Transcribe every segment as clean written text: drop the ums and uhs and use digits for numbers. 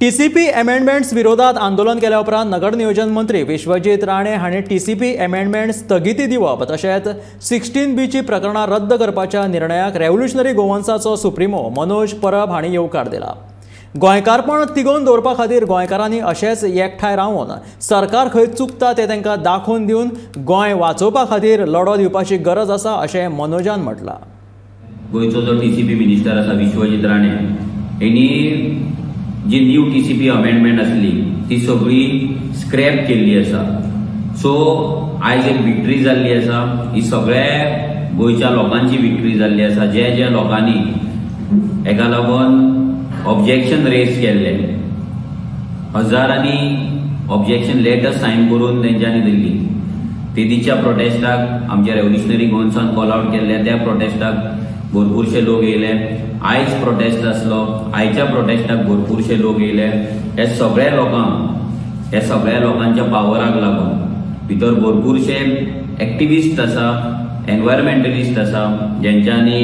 TCP amendments विरोधात आंदोलन केल्या उपरांत नगर नियोजन मंत्री विश्वजीत राणे हांणी टीसीपी अमेंडमेंट स्थगिती दिवप तशेंच 16 बीची प्रकरणां रद्द करपाच्या निर्णयाक रेव्होल्युशनरी गोवन्साचो सुप्रिमो मनोज परब हांणी येवकार दिला. गोंयकारपण तिगोवन दवरपा खातीर गोंयकारांनी अशेंच एकठांय रावन सरकार खंय चुकता तें तांकां दाखोवन दिवन गोंय वाचोवपा खातीर लढो दिवपाची गरज आसा, अशें मनोजान म्हटलां. गोंयचो जो टीसीपी मिनिस्टर आसा विश्वजीत राणे, हेणी जी न्यू टीसीपी अमेंडमेंट आसली ती सगळी स्क्रॅप केल्ली आसा. सो आयज एक विक्ट्री जाल्ली आसा. ही सगळ्या गोंयच्या लोकांची विक्ट्री जाल्ली आसा, जे जे लोकांनी हेका लागून ऑब्जेक्शन रेज केल्ले. हजारांनी ऑब्जेक्शन लेटर्स सायन करून तेंच्यांनी दिल्ली. तेदीच्या प्रोटेस्टाक आमच्या रेव्होल्युशनरी गोवन्सान कॉल आउट केल्ले, त्या प्रोटेस्टाक भरपूरशे लोक येयले. आयज प्रोटेस्ट आसलो, आयच्या प्रोटेस्टाक भरपूरशे लोक येयले. ह्या सगळ्या लोकांच्या पावराक लागून, भितर भरपूरशे एक्टिविस्ट आसा, एनवायरमेंटलिस्ट आसा, जेंच्यांनी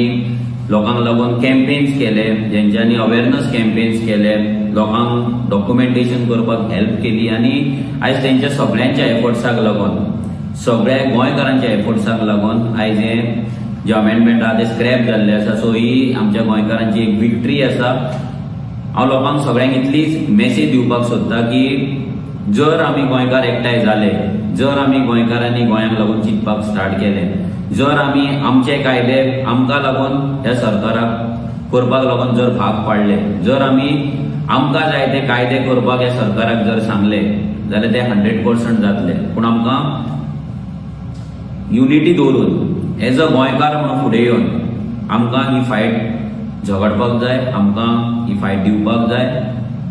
लोकांक लागून कॅम्पेन्स केले, जेंच्यांनी अवेरनस कॅम्पेन्स केले, लोकांक डॉक्युमेंटेशन करपाक हेल्प केली. आनी आयज तेंच्या सगळ्यांच्या एफर्ट्साक लागून, सगळ्या गोंयकारांच्या एफर्ट्साक लागून आयज हें जे अमेंडमेंट आहा ते स्क्रॅप जाल्ले आसा. सो ही आमच्या गोंयकारांची एक विक्ट्री आसा. हांव लोकांक सगळ्यांक इतलीच मेसेज दिवपाक सोदता की जर आमी गोंयकार एकठांय जाले, जर आमी गोंयकारांनी गोंयांक लागून चिंतपाक स्टार्ट केलें, जर आमी आमचे कायदे आमकां लागून ह्या सरकाराक करपाक लागून जर भाग पाडले, जर आमी आमकां जाय ते कायदे करपाक ह्या सरकाराक जर सांगले जाल्यार ते 100% जातले. पूण आमकां युनिटी दवरून एज अ गोंयकार म्हणून फुडें येवन आमकां ही फायट झगडपाक जाय, आमकां ही फायट दिवपाक जाय.